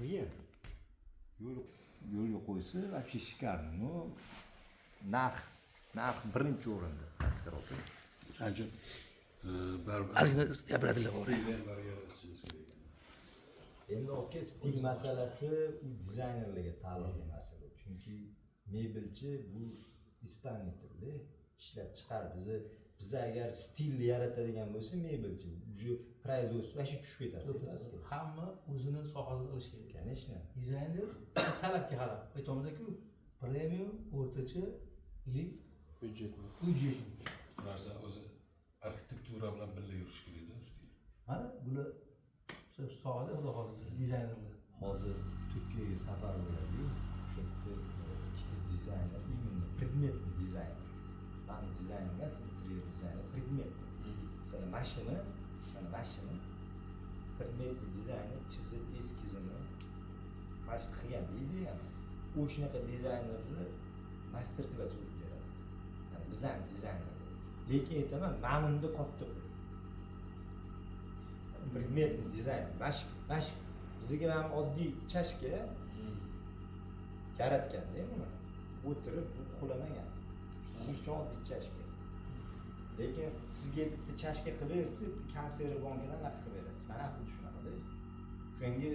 Qiyin. Yo'lga qo'ysa, вообще шикарно. Но narx birinchi o'rinda. Aka. Shuning uchun baribir Ozgina gapiradilar bor. Stilni ham baribir yaratishimiz kerak ekan. Endi, aka, stil masalasi u dizaynerlarga taalluqli masala. Chunki mebelchi bu исполнитель da, ishlab chiqarib, biza agar stilni yaratadigan bo'lsa mebelchi, уже производство вообще tushib ketadi pastga. Hamma o'zini sohasida qilishi kerak. Конечно. Dizayner talabga qarab aytyapmiz-ku, premium, o'rtacha или Бюджетный. Бюджетный. Bu narsa o'zi arxitektura bilan birga yurishi kerakda stil. Mana bular shu sohada, xudo xohlasa, dizaynerlar. Hozir Turkiyaga safar bo'ladi-yu, o'sha yerda ikkita dizayner, именно предметный dizayner. Mani dizayn emas, interyer dizayner, предметный. Masalan, mashina, mana mashina предметный dizayni chizib, eskizini mana shu qilgan deydi yani. U shunaqa dizaynerni master klass o'tib beradi. Yani bizani dizayner. Lekin aytaman, mana bunda katta pul. Предметный dizayn. Mana shu bizga mana oddiy чашка yaratganda buni. O'tirib bu uxlamagan. Shuning uchun oddiy чашка. Lekin sizga bitta чашка qilib bersa, bitta konserv bankadan anaqa qilib berasiz. Mana xuddi shunaqada. Shunga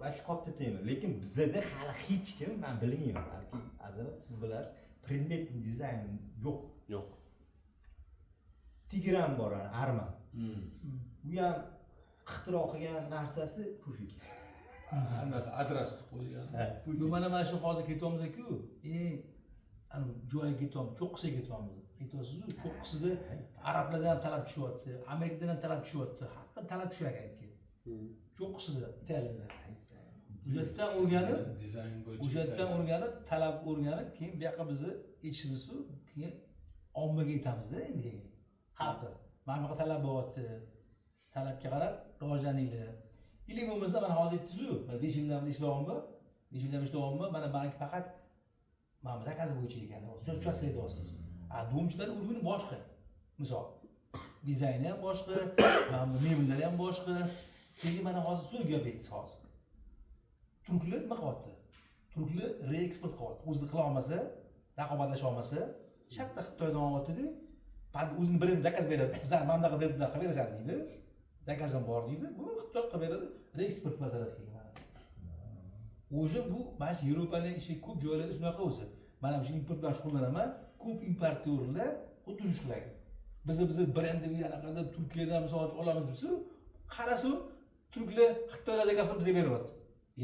va shu katta tema. Lekin bizada hali hech kim, man bilmayman, balki Azamat, siz bilasiz, предметный dizayn yo'q. Yo'q. Tigran bor, ana arman. U ham ixtiro qilgan narsasi pufik. Anaqa adras qilib qo'ygan. Ha, pufik. Bu mana shu hozir ketyapmiz-ku, eng anavi joyiga ketyapmiz, cho'qqisiga ketyapmiz. Aytyapsiz-ku, cho'qqisida arablardan ham talab tushyapti, Amerikadan ham talab tushyapti, hamma talab tushar ekan. Cho'qqisida Italiyada. O'sha yerdan o'rganib, Dizayn bo'yicha. O'sha yerdan o'rganib, talab o'rganib, keyin bu yoqqa bizni yetishimiz, keyin ommaga yetamizda endi keyin. Xalqqa. Mana bunaqa talab bo'lyapti. Talabga qarab rivojlaninglar. Или bo'lmasa, mana hozir aytdingiz-ku, mana 5 yildan beri ishlayapman, 5 yildan beri ishlayapman, mana maniki faqat mana bu заказ bo'yicha ekan. O'sha aytyapsiz. A дом chilarni уровень i boshqa. Misol, dizayni ham boshqa, mana bu mebellari ham boshqa. Keyin mana hozir so'z gap aytdingiz hozir. Turklar nima qilyapti? Turklar reeksport qilyapti. O'zi qila olmasa, raqobatlasha olmasa, shartta Xitoydan olyaptida, o'zini brend заказ beradi. San mana bunaqa brenddan qilib berasan deydi. Заказ im bor deydi. Bu Xitoy qilib beradi. Reeksport masalasi keyin mana. O'sha bu mana shu Yevropaning ishi ko'p joylarda shunaqa o'zi. Mana shu import bilan shug'ullanaman. Ko'p importyorlar xuddi shu qiladi. Bizni brendiga anaqa deb Turkiyadan misol uchun olamiz desa, qarasa, turklar Xitoylar заказ qilib bizga beryapti.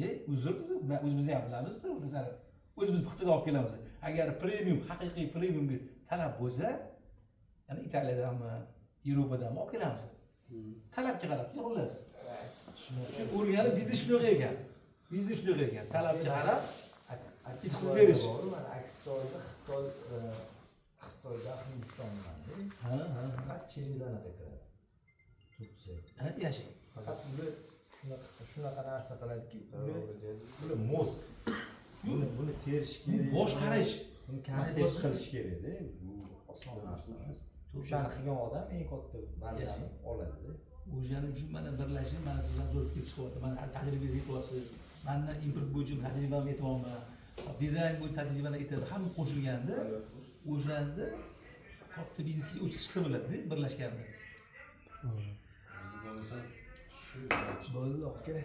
E, uzr dedi, o'zimiz ham bilamiz, masalan, o'zimiz Xitoydan olib kelamiz. Agar premium, haqiqiy premiumga talab bo'lsa, ya'ni Italiyadanmi, Yevropadanmi olib kelamiz. Talabga qarab, xullas. Shu o'rganib, biznes shunaqa ekan. Biznes shunaqa ekan. Talabga qarab yetkazib berish. Bor, mana aksessuarda Xitoy, Xitoydan, Hindistondan Ha, ha. faqat через anaqa kiradi. Turkiya. Ha, yashang. Faqat ular shunaqa narsa qiladiki, ular мозг. Buni terish kerak. Boshqarish. Buni konsept qilish kerakda. Bu oson narsa emas. O'shani qilgan odam eng katta marjani oladida. O'shaning uchun mana birlashib, mana sizdan zo'r fikr chiqyapti. Mana tajribangizni aytyapsiz. Mandan import bo'yicha tajribamni aytyapman. Dizayn bo'yicha tajribani aytadi. Hamma qo'shilganda, o'shanda katta biznesga o'tish chiqsa bo'ladida birlashganda. Bo'lmasa shu Bo'ldi, aka.